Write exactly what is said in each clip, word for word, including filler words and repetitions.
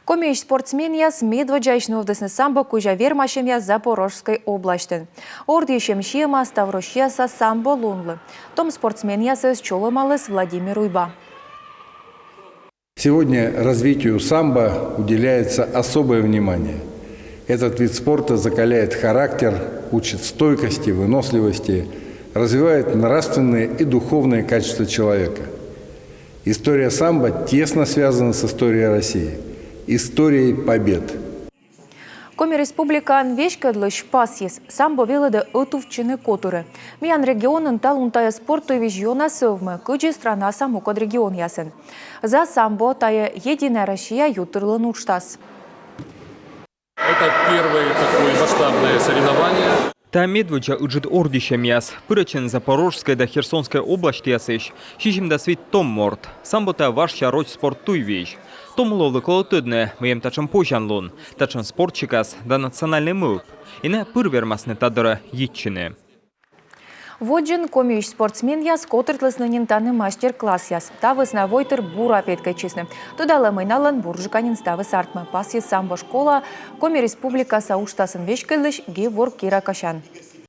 Комиысь спортсменъяс медводдзаысь нуӧдісны самбо кузя вермасьӧмъяс Запорожской обласьтын. Ордйысьӧм сиӧма Ставроссияса самбо лунлы. Том спортсменъясӧс чолӧмаліс Владимир Уйба. Сегодня развитию самбо уделяется особое внимание. Этот вид спорта закаляет характер, учит стойкости, выносливости, развивает нравственные и духовные качества человека. История самбо тесно связана с историей России, историей побед. Коми Республикаын веськӧдлысь пасйис: самбо велӧдӧ ӧтувтчыны котырӧ. Миян регионын талун тайӧ спорт туйвизь ёна сӧвмӧ, кыдзи странаса мукӧд регионъясын. За самбо — тайӧ «Единая Россия» ютырлӧн уджтас. Это первое такое масштабное соревнование. Тайӧ медводдза ыджыд ордйысьӧмъяс. Пырӧдчӧны Запорожскӧй да Херсонскӧй обласьтъясысь сизимдас вит том морт. Самбо — тайӧ важся роч спорт туйвизь. Том ловлы колӧ тӧдны, мыйӧн татшӧм позянлун, татшӧм спорт сикас да национальнӧй мӧвп. И найӧ пыр вермасны та дорӧ йитчыны. Водзын Комиысь спортсменъяс котыртлісны нин тані мастер-классъяс. Та вӧсна войтыр бура петкӧдчисны. Тыдалӧ, мый налӧн бурджыка нин ставыс артмӧ, пасйис самбо школа Коми Республикаса уджтасын веськӧдлысь Гевворг Киракосян.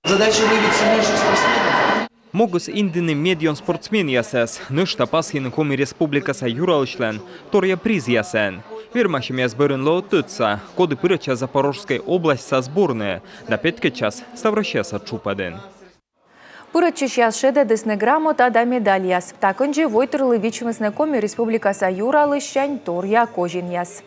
Задача выявить сильнейших спортсменов. Могыс индыны медъён спортсменъясӧс, нӧшта пасйыны Коми Республикаса Юралысьлӧн торъя призъясӧн. Вермасьӧмъяс бӧрын лоӧ тӧдса, коді пырӧдчас Запорожскӧй обласьтса сборнӧйӧ да петкӧдчас Ставроссияса тшупӧдын. Пырӧдчысьяс шедӧдісны грамота да медальяс. Та кындзи войтырлы вичмисны Коми Республикаса Юралысьсянь торъя козинъяс.